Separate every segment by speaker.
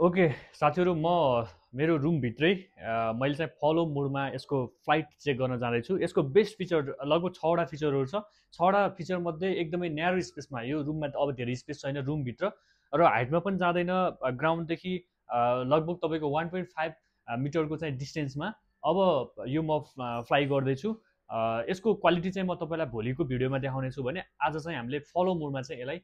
Speaker 1: Okay साथीहरू मेरो room भित्रै मैले चाहिँ फलो मोडमा यसको फ्लाइट चेक गर्न जाँदैछु। यसको बेस्ट फिचर लगभग 6वटा फिचरहरू छ। 6वटा फिचर मध्ये एकदमै न्यारो स्पेसमा, यो रुममा त अब धेरै स्पेस छैन रुमभित्र, र हाइटमा पनि जाँदैन। ग्राउन्डदेखि लगभग तपाईँको 1.5 मिटरको चाहिँ डिस्टेन्समा अब यो म फ्लाइ गर्दैछु। यसको क्वालिटी चाहिँ म तपाईँलाई भोलिको भिडियोमा देखाउनेछु भने आज चाहिँ हामीले फलो मोडमा चाहिँ यसलाई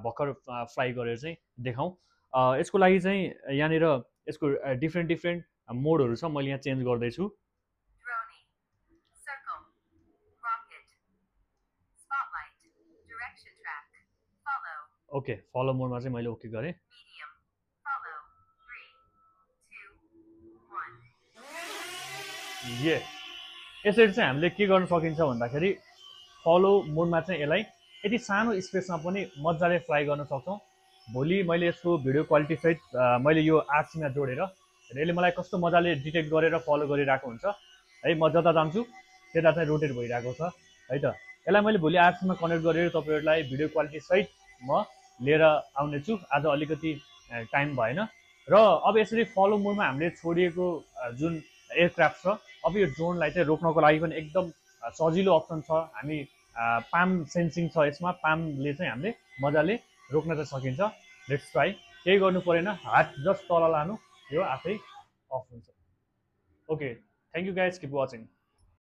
Speaker 1: भर्खर फ्लाइ गरेर चाहिँ देखाउँ। यसको लागि चाहिँ यहाँनिर यसको डिफ्रेन्ट मोडहरू छ, मैले यहाँ चेन्ज गर्दैछु। ओके, फलो मोडमा चाहिँ मैले ओके गरेँ। यसरी चाहिँ हामीले के गर्न सकिन्छ भन्दाखेरि फलो मोडमा चाहिँ यसलाई यति सानो स्पेसमा पनि मजाले फ्लाइ गर्न सक्छौँ। भोलि मैले यसको भिडियो क्वालिटी सहित मैले यो आरसीमा जोडेर यसले मलाई कस्तो मजाले डिटेक्ट गरेर फलो गरिरहेको हुन्छ है। म जता जान्छु त्यता चाहिँ रोटेट भइरहेको छ है त। यसलाई मैले भोलि आरसीमा कनेक्ट गरेर तपाईँहरूलाई भिडियो क्वालिटी सहित म लिएर आउनेछु। आज अलिकति टाइम भएन र अब यसरी फलो मोडमा हामीले छोडिएको जुन एयरक्राफ्ट छ, अब यो ड्रोनलाई चाहिँ रोक्नको लागि पनि एकदम सजिलो अप्सन छ। हामी पाम सेन्सिङ छ यसमा, पामले चाहिँ हामीले मजाले रोक्न चाहिँ सकिन्छ। Let's try. केही गर्नु परेन, हात जस्ट तल लानु, यो आफै अफ हुन्छ। Okay, thank you guys, keep watching.